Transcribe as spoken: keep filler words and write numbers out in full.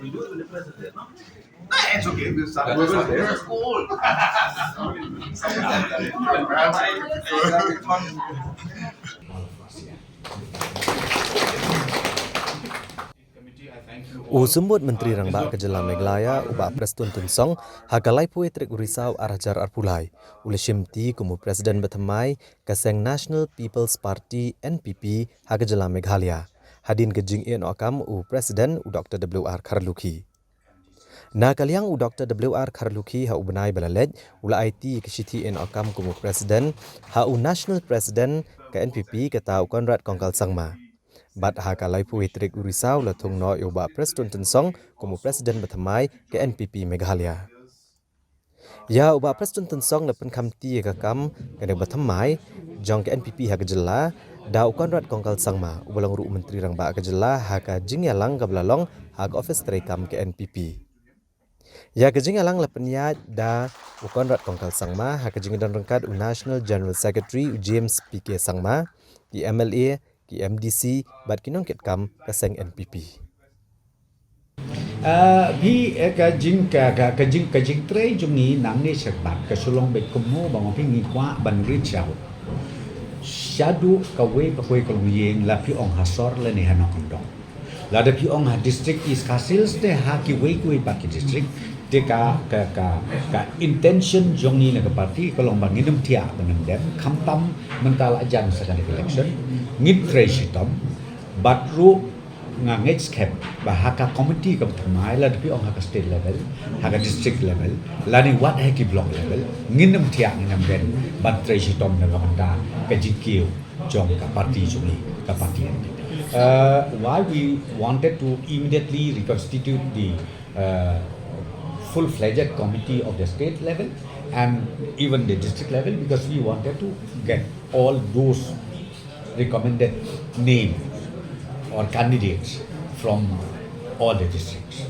It's okay. We'll start with this one. It's cold. U Symbud Myntri Rangbah ka Jylla Meghalaya, u Bah Prestone Tynsong, ha ka laiphew tarik u Risaw ar hajar arphew lai, u la shimti kum u President bathymmai ka seng National People's Party, N P P, ha ka Jylla Meghalaya, hadien ka jingïehnoh kam u President, u Doctor W R Kharlukhi. Na ka liang u Doctor W R Kharlukhi, ha u bnai ba la leit, u la aiti ka shithi ïehnoh kam kum u President ha u National President ka N P P, kata u Conrad Kongkal Sangma. Bad ha ka laiphew tarik u Risaw la thung noh ïa u Bah Prestone Tynsong kum u President bathymmai ka N P P Meghalaya. Ïa u Bah Prestone Tynsong la pynkhamti ïa ka kam kane bathymmai jong ka N P P ha ka jylla da u Conrad Kongkal Sangma, uba long ruh u Myntri Rangbah ka jylla, ha ka jingïalang kaba la long ha ka ophis treikam ka N P P. Ïa ka jingïalang la pynïaid da u Conrad Kongkal Sangma, ha ka jingdon ryngkat u National General Secretary u James P K Sangma, ki M L A, ki M D C bad ki nongkitkam ka seng N P P. Uh, phi eh, ka jing ka ka ka jing ka jingtrei jong ngi nangne shakhmat ka shu long beit kumno ba ma phi ngi kwah ban reach out shaduh kawei pa kawei ka longïing, la phi ong ha sor lane ha nongkyndong. Lada phi ong ha district East Khasi Hills ne ha kiwei kiwei pat ki district, te ka ka ka ka intention jong ngi na ka party ka long ba ngin ym thiah ba ngin dem, khamtam mynta la jan sa ka election ngin trei shitom. Bad ruh nga ngeit skhem ba ha ka committee kaba thymmai, lada phi ong ha ka state level, ha ka district level, lane wat ha ki block level, ngin ym thiah ngin ym dem ban trei shitom na ka bynta ka jingkiew jong ka party jong ngi, ka party N P P. Uh, why we wanted to immediately reconstitute the uh, full-fledged committee of the state level and even the district level, because we wanted to get all those recommended names or candidates from all the districts.